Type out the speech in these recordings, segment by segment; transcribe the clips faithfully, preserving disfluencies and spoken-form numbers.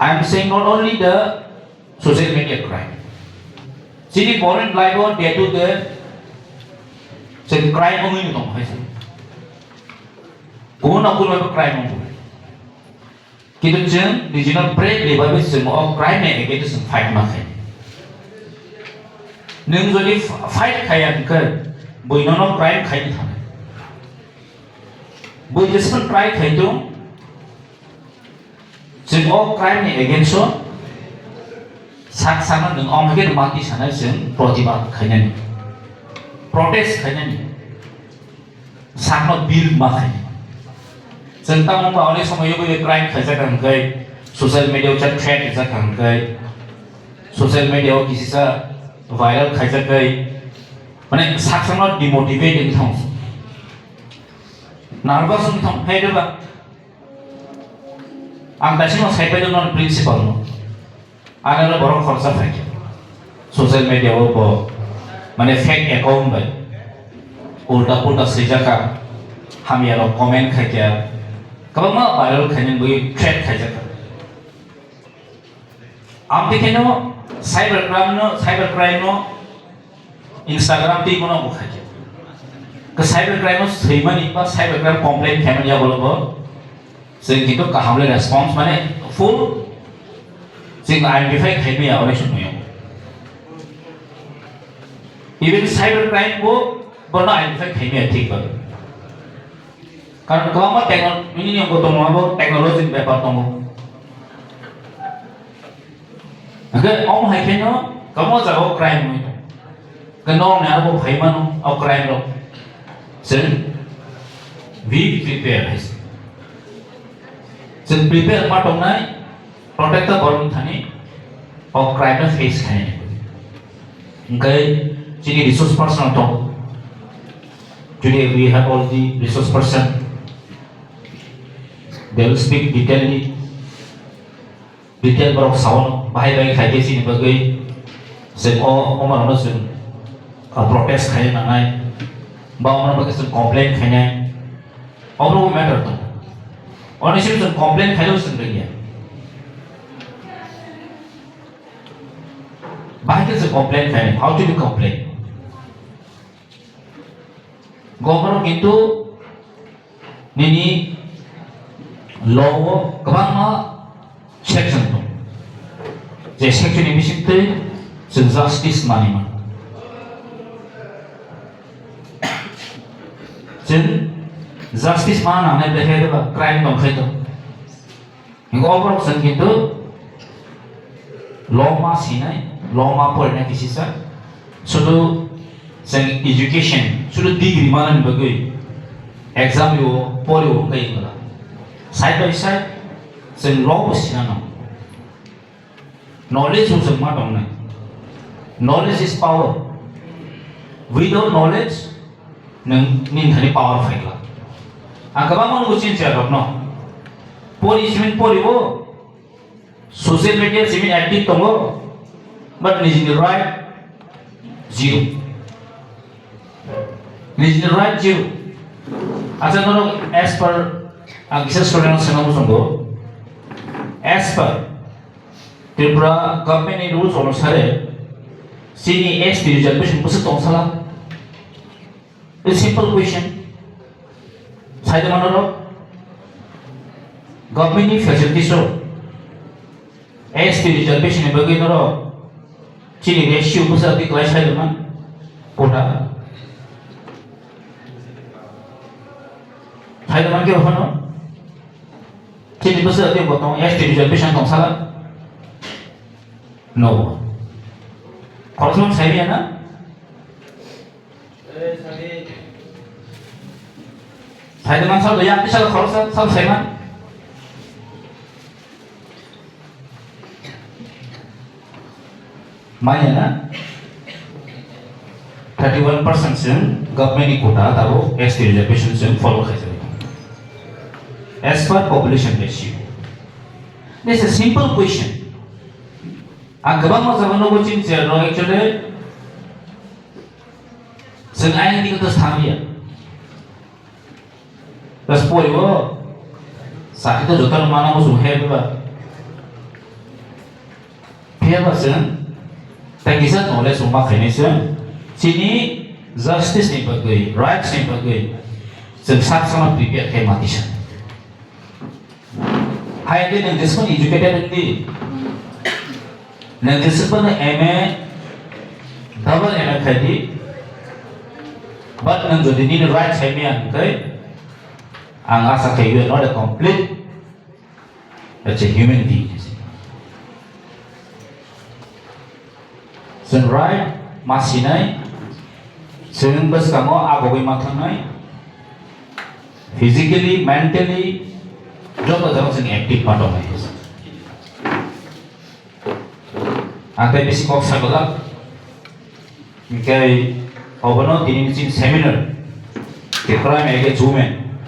I am saying not only the social media crime. Chini current life o day to day chwng crime wngwi no tong hai se. Kuno kuno crime wngwi. Kintu chwng regional break ni bagwi chwng o crime ni against chwng fight ma khai. Nwng jodi f-, fight khaiya hwnkhe bui nono crime khaini thanai. Bui jeswk try khai tong, chwng o crime ni against o sak sakno nwng ong hwnkhe mati sanai chwng protibad khainani, protest khainani, sakno bill ma khai. Chwng tamo ba onek somoy yogwi crime khaijak hwnkhe social media o threat rijak hwnkhe social media o kisisa viral khaijak kai mane sak sakno demotivate wngwi thango. Nervous wngwi thango, hai de ba? Ang daisino sai pai non principal no. Ang aro borok khoroksa phai khe social media o bo mane fake account bai ulta pulta swijak kha, hamya rok comment khai kha, kwbangma viral khainani bagwi threat khaijak kha. Amtwi kheno cyber crime no, cyber crime no Instagram twi bono bo khai khe. Ke cyber crime o swimani ba cyber crime complain khaimani yagulo bo chwng kintu kaham le response mane full chwng identify khaimaya onek somoyo. Even cyber crime bo bono identify khaimaya thik ba. Karon kwbangma techno-, nini niyom bo tongo, abo technology ni bepar tongo. Hwnkhe omo hai kheno kwbangma jagao crime wngwi tongo. Hwnkhe norokni abo phai mano o crime rok. Chwng be prepared hai se. Chwng prepare ma tongnai, protect the borok thani o crime no face khainani. Hwnkhe chini resource person tong. Today we have all the resource person. They will speak detailedly. Detail borok sao no bahai bai khai khe chini bagwi chwng o omo rokno chwng, ah, protest khai nangnai ba omo rok bagwi chwng complain khainai. Obo matter tongo. Oni simi chwng complain khaio chwng rwya. Bahai khe chwng complain khainai. How to be complain? Government kintu nini law o kwbangma section tongo. Je section ni bisingtwi chwng justice manwi mano. Chwng justice mana nangnai belai khe ba crime tong khai to. Hingke o borok chwng kintu loma sinai, loma porinai kisisa. Sudu chwng education, sudu degree manani bagwi exam rwo, pori o wngkha wngla. Side by side, chwng lo bo sinano. Knowledge bo chwng ma tongnai. Knowledge is power. Without knowledge, nwng nini thani power phaikla. Ang kwbangma nugo chini chair rokno. Pori simin pori o, social media simin active tongo, but nijini right zero. Nijini right zero. Acha norok as per ang kisa student sengmo chongo. As per Tripura government ni rules onusare chini S T reservation bwswk tongsala? A simple question. Saida manoro government ni facilities o S T reservation ni bagwi norok chini ratio bwswk twi kwlai saida man quota. Saida man khe phano chini bwswk twi bo tong S T reservation tongsala. No. Khoroksa sai ya na? Sai de man sal ya, sal khoroksa, sal sai man. Manya na? Thirty one percent chwng government ni quota tabo S T reservation chwng follow khai jagwi. As per population ratio. This is a simple question. Ang kwbangma jaga nugo chini chair rok actually chwng ayang dikhe to thangya. Bas pori o sakhe to joto no mano muchung he ba. Phiya ba chwng tei kisa knowledge wngma khainai chwng chini justice ni bagwi, rights ni bagwi chwng sak sakno prepare khe mati sa. Hai de nwng jeswk educated wng di, nwng jeswk phano M A, double M A khai di, but nwng jodi nini rights hai maya hwnkhe, ang asa khe you are not a complete, it's a human being. Chwng right ma sinai, chwng bwskango agogwi ma thangnai, physically, mentally, joto jagao chwng active ma tongnai. Ang tei bisi kok sa glak, hwnkhe obono tini chini seminar, the crime against women.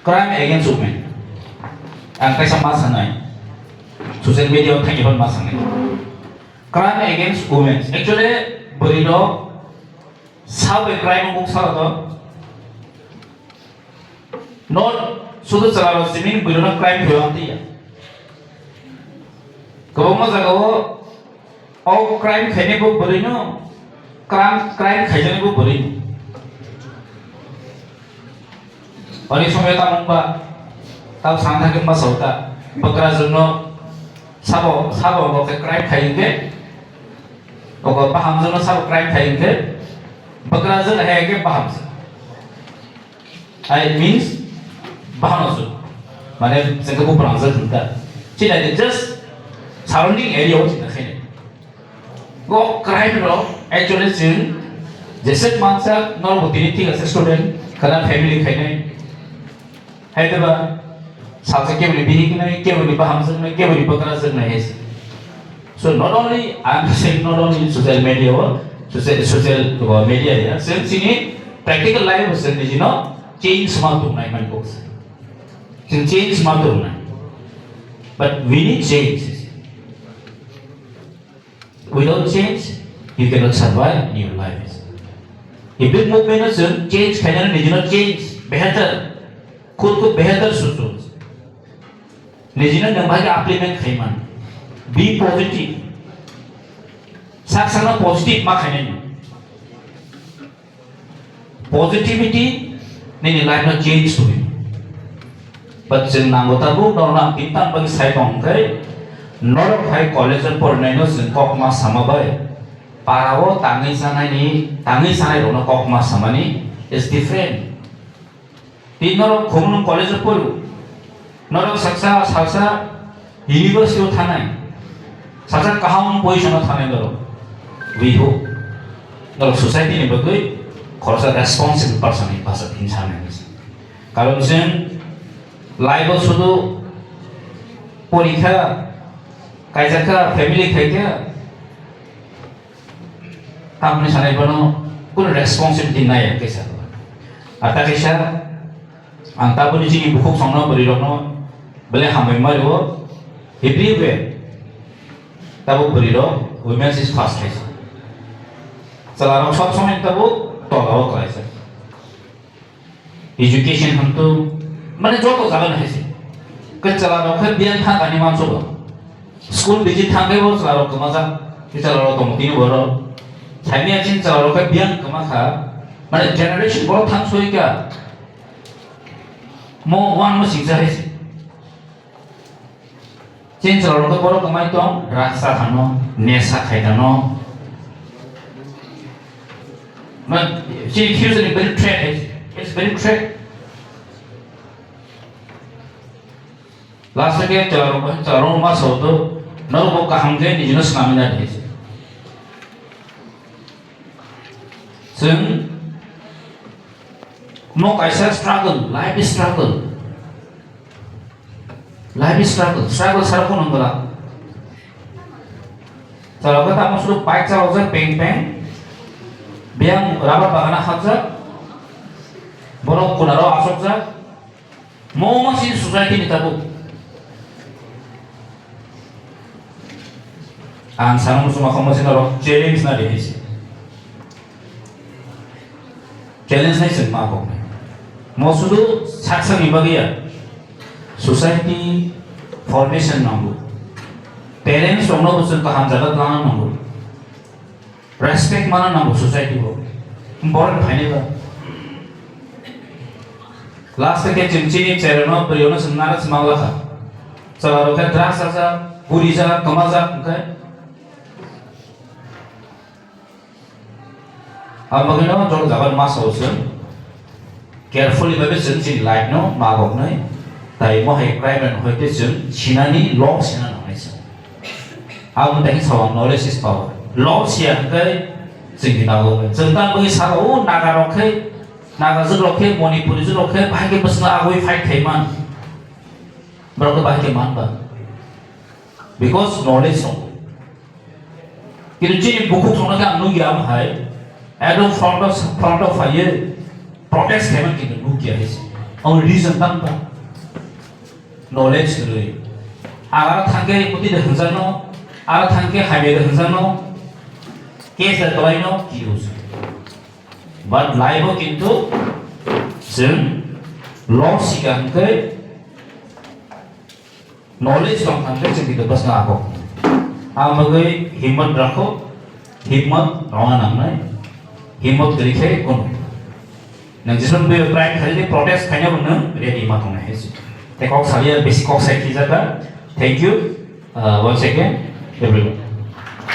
Crime against women. Ang kaisa ma sanai. Social media o thangwi ma sanai. Crime against women. Actually, bwrwi rok sabai crime o muksa rok. Not sudu chwla rok simi bwrwi rok crime khaio ang twiya. Kwbangma jaga o O crime khainai bo bwrwi no, crime, crime khaijaknai bo bwrwi no. Oni somoi tamo wngba, tamo sana thangwi ma sao ta, bwkrajwk no sabo, sabo bo khe crime khai hwnkhe, obo bahamjwk no sabo crime khai hwnkhe, bwkrajwk hai khe bahamjwk. I means bahano su. Mane, jengke bo prangjak hinta. Chini just surrounding area o chini khaini. Go crime rok actually chwng jesek mansa normal tini thik ase student, kana family khainai. Hai de ba, salsa keboni bihik nai, keboni bahamjak nai, keboni bwkrajak nai hai se. So not only, I am saying not only in social media or social, social, uh, media ya, chwng chini practical life o chwng nijino change ma tongnai man kok se. Chwng change ma tongnai. But we need change. Without change, you cannot survive in your life. Every movement o chwng change khainani nijino change, behatar, khud ko behatar sochon. Nijino nwng bai upliftment khaiman. Be positive. Sak sakno positive ma khainai no. Positivity nini life no change tubui. But chwng nango tabuk norokno ang tintang bai sai tong khe norok hai college o porinai no chwng kok ma sama bai para o tangwi chanai ni, tangwi chanai rokno kok ma samani is different. Tei norok khumulwng college o porio, norok saksa, salsa university o thanai, salsa kaham position o thanai norok. We hope norok society ni bagwi khoroksa responsible person ni bwsa thim sanai. Karon chwng life o sudu porikha, kaisa kha, family khaikha, tamni sanai bono kunu responsibility nai ang kaisa. Ata kaisa ang tabuni chini bukhuk songno bwrwi rokno belai hambai mario everywhere. Tabuk bwrwi rok women is first kaisa. Chwla rok sob somoi tabuk tola o klaisa. Education hantu, mane joto jaga no haise. Ke chwla rok khe biyang thang ani manso bo. School visit thang khe bo chwla rok kwmajak. Ke chwla rok tong tini boro. Saini achin chwla rok khe biyang kwma kha. Mane generation boro thang soi ka. Mo wan mo singsa haise. Chini chwla rok khe borok kwmai tong, drugs cha thano, nesha khai thano. Ma, chini future ni very threat, it's very threat. Last khe chwla rok, chwla rok ma sao to, norok bo kaham khe nijino swnamwi na di. Chwng mo kaisa struggle, life struggle. Life struggle, struggle sara phone nang bwla. Chwla khe tamo suru bike chalokjak peng peng. Biyang rubber bagana hapjak. Borok kunaro asokjak. Mo ma si society ni tabuk. Ang sana muchung ma khoroksa norok challenge na rihai se. Challenge nai se ma kok nai. Mo sudu sak sak ni bagwi ya. Society formation nango. Parents rokno bo chwng kaham jaga twlangna nango. Respect mana nango society o. Borok phainai ba. Last ke chwng chini chereno bwrwino chwng nara chwng manglakha. Chwla rok khe drugs chajak, guri jak, kwmajak hwnkhe. Ang bagwino joto jaga ma sao chwng carefully bai chwng chini life no ma boknai. Tai mo hai crime and hoite chwng sinani law sina nangnai chwng. Ang tei sao knowledge is power. Law siya hwnkhe chwngni nago. Chwng tang bagwi sao o Naga rok khe, Naga jwk rok khe, Manipuri jwk rok khe, bahai khe bwswk agwi fight khai man. Borok khe bahai khe man ba. Because knowledge dong. Kintu chini bukhuk thangna khe ang nukya, am hai ekdom front of, front of phaiye protest khaimani kintu nukya hai se. Ang reason tang ba? Knowledge kwrwi. Ang aro thangkhe muti de hwnjakno, aro thangkhe hamya de hwnjakno, case de tolaino kiyo se. But life o kintu chwng law sika hwnkhe knowledge tong kha hwnkhe chwng kintu bwswk abo. Ang bagwi himmat rakho, himmat rwna nangnai, himmat kwrwi khe kunu. Nwng jeswk twi pride khaidi protest khaina bo nwng ready ma tongnai hai se. Tei kok saliya besi kok sai khijak kha. Thank you, uh, once again, everyone.